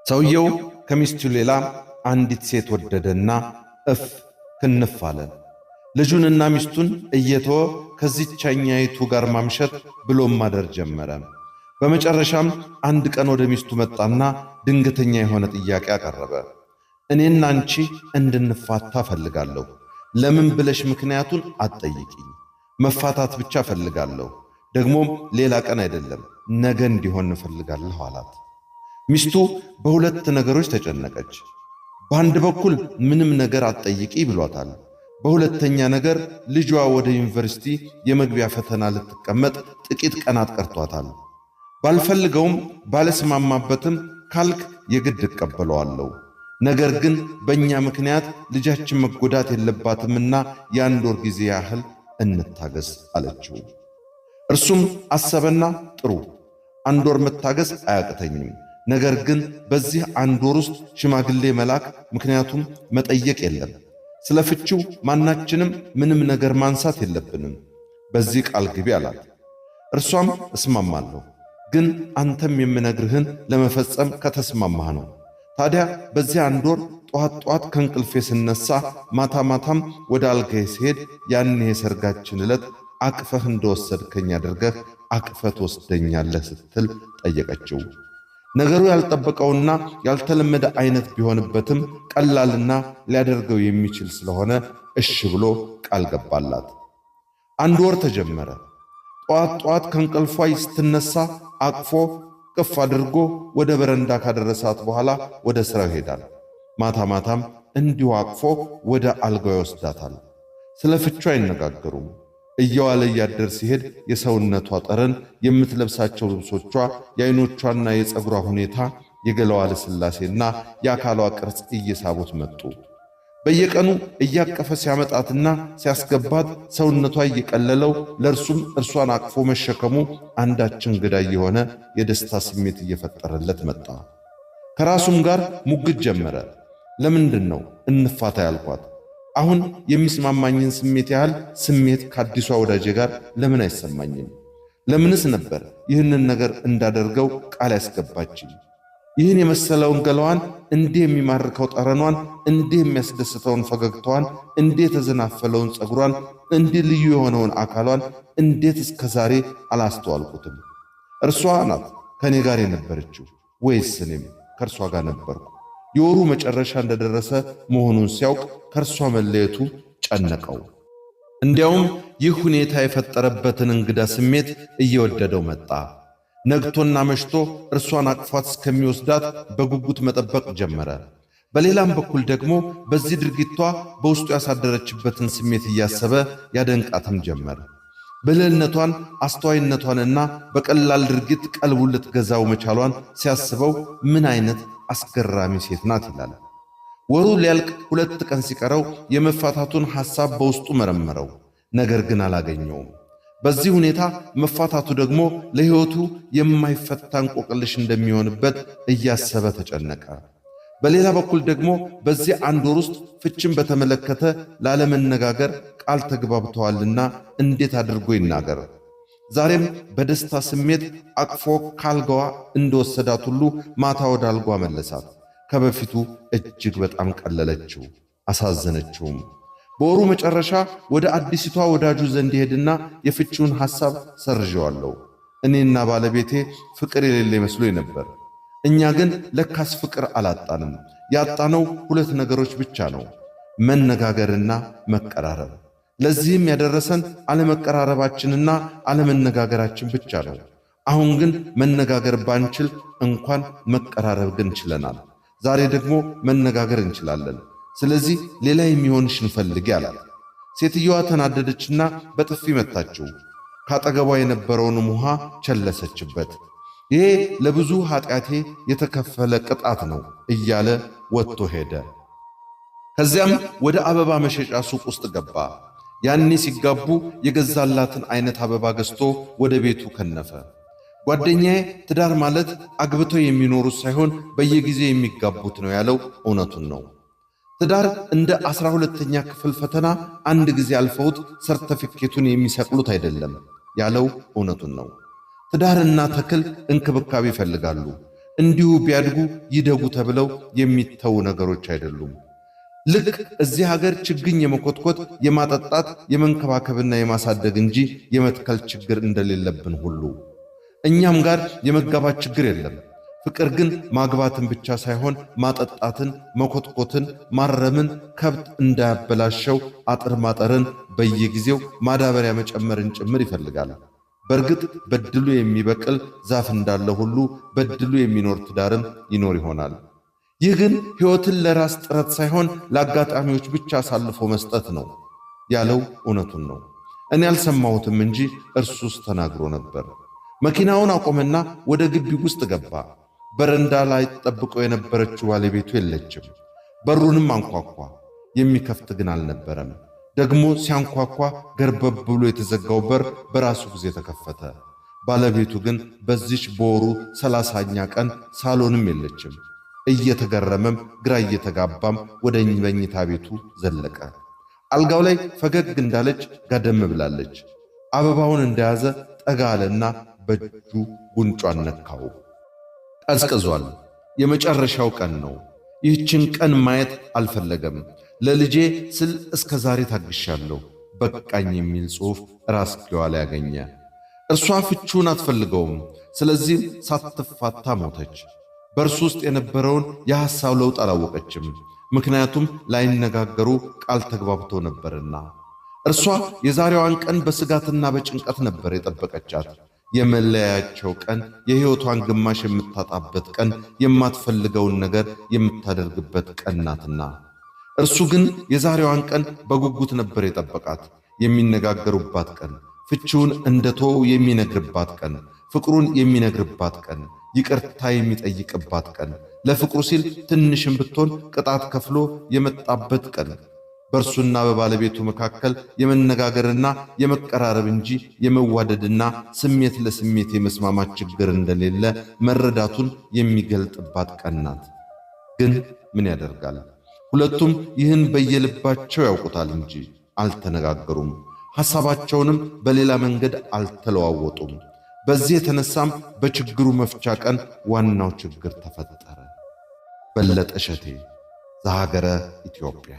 ሰውየው ከሚስቱ ሌላ አንዲት ሴት ወደደና እፍ ክንፍ አለ። ልጁንና ሚስቱን እየተወ ከዚቻኛይቱ ጋር ማምሸት ብሎም ማደር ጀመረ። በመጨረሻም አንድ ቀን ወደ ሚስቱ መጣና ድንገተኛ የሆነ ጥያቄ አቀረበ። እኔና አንቺ እንድንፋታ እፈልጋለሁ። ለምን ብለሽ ምክንያቱን አትጠይቂኝ። መፋታት ብቻ እፈልጋለሁ። ደግሞም ሌላ ቀን አይደለም፣ ነገ እንዲሆን እፈልጋለሁ አላት። ሚስቱ በሁለት ነገሮች ተጨነቀች። በአንድ በኩል ምንም ነገር አትጠይቂ ብሏታል። በሁለተኛ ነገር ልጇ ወደ ዩኒቨርሲቲ የመግቢያ ፈተና ልትቀመጥ ጥቂት ቀናት ቀርቷታል። ባልፈልገውም ባልስማማበትም ካልክ የግድ እቀበለዋለሁ። ነገር ግን በእኛ ምክንያት ልጃችን መጎዳት የለባትምና የአንድ ወር ጊዜ ያህል እንታገስ አለችው። እርሱም አሰበና ጥሩ፣ አንድ ወር መታገስ አያቅተኝም። ነገር ግን በዚህ አንድ ወር ውስጥ ሽማግሌ መላክ ምክንያቱም መጠየቅ የለም። ስለ ፍቺው ማናችንም ምንም ነገር ማንሳት የለብንም። በዚህ ቃል ግቢ አላት። እርሷም እስማማለሁ፣ ግን አንተም የምነግርህን ለመፈጸም ከተስማማህ ነው። ታዲያ በዚህ አንድ ወር ጧት ጧት ከእንቅልፌ ስነሳ፣ ማታ ማታም ወደ አልጋዬ ስሄድ ያኔ የሰርጋችን ዕለት አቅፈህ እንደወሰድከኝ አድርገህ አቅፈህ ትወስደኛለህ ስትል ጠየቀችው። ነገሩ ያልጠበቀውና ያልተለመደ አይነት ቢሆንበትም ቀላልና ሊያደርገው የሚችል ስለሆነ እሺ ብሎ ቃል ገባላት። አንድ ወር ተጀመረ። ጧት ጧት ከእንቅልፏ ስትነሳ አቅፎ ቅፍ አድርጎ ወደ በረንዳ ካደረሳት በኋላ ወደ ሥራው ይሄዳል። ማታ ማታም እንዲሁ አቅፎ ወደ አልጋው ይወስዳታል። ስለ ፍቹ አይነጋገሩም። እየዋለ እያደር ሲሄድ የሰውነቷ ጠረን፣ የምትለብሳቸው ልብሶቿ፣ የዓይኖቿና የፀጉሯ ሁኔታ፣ የገላዋ ልስላሴና የአካሏ ቅርጽ እየሳቡት መጡ። በየቀኑ እያቀፈ ሲያመጣትና ሲያስገባት ሰውነቷ እየቀለለው ለእርሱም እርሷን አቅፎ መሸከሙ አንዳች እንግዳ የሆነ የደስታ ስሜት እየፈጠረለት መጣ። ከራሱም ጋር ሙግት ጀመረ። ለምንድን ነው እንፋታ ያልኳት? አሁን የሚስማማኝን ስሜት ያህል ስሜት ከአዲሷ ወዳጄ ጋር ለምን አይሰማኝም? ለምንስ ነበር ይህንን ነገር እንዳደርገው ቃል ያስገባችኝ? ይህን የመሰለውን ገላዋን፣ እንዲህ የሚማርከው ጠረኗን፣ እንዲህ የሚያስደስተውን ፈገግታዋን፣ እንዲህ የተዘናፈለውን ፀጉሯን፣ እንዲህ ልዩ የሆነውን አካሏን እንዴት እስከ ዛሬ አላስተዋልኩትም? እርሷ ናት ከእኔ ጋር የነበረችው ወይስ እኔም ከእርሷ ጋር ነበርኩ? የወሩ መጨረሻ እንደደረሰ መሆኑን ሲያውቅ ከእርሷ መለየቱ ጨነቀው። እንዲያውም ይህ ሁኔታ የፈጠረበትን እንግዳ ስሜት እየወደደው መጣ። ነግቶና መሽቶ እርሷን አቅፏት እስከሚወስዳት በጉጉት መጠበቅ ጀመረ። በሌላም በኩል ደግሞ በዚህ ድርጊቷ በውስጡ ያሳደረችበትን ስሜት እያሰበ ያደንቃትም ጀመር። ብልህነቷን፣ አስተዋይነቷንና በቀላል ድርጊት ቀልቡን ልትገዛው መቻሏን ሲያስበው ምን አይነት አስገራሚ ሴት ናት ይላል። ወሩ ሊያልቅ 2 ቀን ሲቀረው የመፋታቱን ሐሳብ በውስጡ መረመረው። ነገር ግን አላገኘውም። በዚህ ሁኔታ መፋታቱ ደግሞ ለሕይወቱ የማይፈታ እንቆቅልሽ እንደሚሆንበት እያሰበ ተጨነቀ። በሌላ በኩል ደግሞ በዚህ አንድ ወር ውስጥ ፍችን በተመለከተ ላለመነጋገር ቃል ተግባብተዋልና እንዴት አድርጎ ይናገር? ዛሬም በደስታ ስሜት አቅፎ ካልጋዋ እንደወሰዳት ሁሉ ማታ ወደ አልጓ መለሳት። ከበፊቱ እጅግ በጣም ቀለለችው፣ አሳዘነችውም። በወሩ መጨረሻ ወደ አዲሲቷ ወዳጁ ዘንድ ይሄድና የፍቺውን ሐሳብ ሰርዤዋለሁ። እኔና ባለቤቴ ፍቅር የሌለ ይመስሎኝ ነበር። እኛ ግን ለካስ ፍቅር አላጣንም። ያጣነው ሁለት ነገሮች ብቻ ነው፣ መነጋገርና መቀራረብ። ለዚህም ያደረሰን አለመቀራረባችንና አለመነጋገራችን ብቻ ነው። አሁን ግን መነጋገር ባንችል እንኳን መቀራረብ ግን ችለናል። ዛሬ ደግሞ መነጋገር እንችላለን። ስለዚህ ሌላ የሚሆንሽን ፈልጊ አላት። ሴትየዋ ተናደደችና በጥፊ መታችው። ካጠገቧ የነበረውንም ውሃ ቸለሰችበት። ይሄ ለብዙ ኃጢአቴ የተከፈለ ቅጣት ነው እያለ ወጥቶ ሄደ። ከዚያም ወደ አበባ መሸጫ ሱቅ ውስጥ ገባ። ያኔ ሲጋቡ የገዛላትን አይነት አበባ ገዝቶ ወደ ቤቱ ከነፈ። ጓደኛዬ ትዳር ማለት አግብተው የሚኖሩት ሳይሆን በየጊዜው የሚጋቡት ነው ያለው እውነቱን ነው። ትዳር እንደ 12ኛ ክፍል ፈተና አንድ ጊዜ አልፈውት ሰርተፊኬቱን የሚሰቅሉት አይደለም ያለው እውነቱን ነው። ትዳርና ተክል እንክብካቤ ይፈልጋሉ። እንዲሁ ቢያድጉ ይደጉ ተብለው የሚተዉ ነገሮች አይደሉም። ልክ እዚህ ሀገር ችግኝ የመኮትኮት፣ የማጠጣት፣ የመንከባከብና የማሳደግ እንጂ የመትከል ችግር እንደሌለብን ሁሉ እኛም ጋር የመጋባት ችግር የለም። ፍቅር ግን ማግባትን ብቻ ሳይሆን ማጠጣትን፣ መኮትኮትን፣ ማረምን፣ ከብት እንዳያበላሸው አጥር ማጠርን፣ በየጊዜው ማዳበሪያ መጨመርን ጭምር ይፈልጋል። በእርግጥ በድሉ የሚበቅል ዛፍ እንዳለ ሁሉ በድሉ የሚኖር ትዳርም ይኖር ይሆናል። ይህ ግን ሕይወትን ለራስ ጥረት ሳይሆን ለአጋጣሚዎች ብቻ አሳልፎ መስጠት ነው ያለው እውነቱን ነው። እኔ አልሰማሁትም እንጂ እርሱስ ተናግሮ ነበር። መኪናውን አቆመና ወደ ግቢው ውስጥ ገባ። በረንዳ ላይ ጠብቀው የነበረችው ባለቤቱ የለችም። በሩንም አንኳኳ፣ የሚከፍት ግን አልነበረም። ደግሞ ሲያንኳኳ ገርበብ ብሎ የተዘጋው በር በራሱ ጊዜ ተከፈተ። ባለቤቱ ግን በዚች በወሩ 30ኛ ቀን ሳሎንም የለችም። እየተገረመም ግራ እየተጋባም ወደ መኝታ ቤቱ ዘለቀ። አልጋው ላይ ፈገግ እንዳለች ጋደም ብላለች። አበባውን እንደያዘ ጠጋ አለና በእጁ ጉንጯን ነካው። ቀዝቅዟል። የመጨረሻው ቀን ነው። ይህችን ቀን ማየት አልፈለገም። ለልጄ ስል እስከ ዛሬ ታግሻለሁ፣ በቃኝ የሚል ጽሑፍ ራስጌዋ ላይ ያገኘ። እርሷ ፍቹን አትፈልገውም። ስለዚህም ሳትፋታ ሞተች። በእርሱ ውስጥ የነበረውን የሐሳብ ለውጥ አላወቀችም። ምክንያቱም ላይነጋገሩ ቃል ተግባብተው ነበርና። እርሷ የዛሬዋን ቀን በስጋትና በጭንቀት ነበር የጠበቀቻት። የመለያቸው ቀን፣ የሕይወቷን ግማሽ የምታጣበት ቀን፣ የማትፈልገውን ነገር የምታደርግበት ቀን ናትና። እርሱ ግን የዛሬዋን ቀን በጉጉት ነበር የጠበቃት። የሚነጋገሩባት ቀን፣ ፍቺውን እንደተወው የሚነግርባት ቀን፣ ፍቅሩን የሚነግርባት ቀን፣ ይቅርታ የሚጠይቅባት ቀን፣ ለፍቅሩ ሲል ትንሽም ብትሆን ቅጣት ከፍሎ የመጣበት ቀን፣ በእርሱና በባለቤቱ መካከል የመነጋገርና የመቀራረብ እንጂ የመዋደድና ስሜት ለስሜት የመስማማት ችግር እንደሌለ መረዳቱን የሚገልጥባት ቀን ናት። ግን ምን ያደርጋል፣ ሁለቱም ይህን በየልባቸው ያውቁታል እንጂ አልተነጋገሩም። ሐሳባቸውንም በሌላ መንገድ አልተለዋወጡም። በዚህ የተነሳም በችግሩ መፍቻ ቀን ዋናው ችግር ተፈጠረ። በለጠ እሸቴ፣ ዘሀገረ ኢትዮጵያ።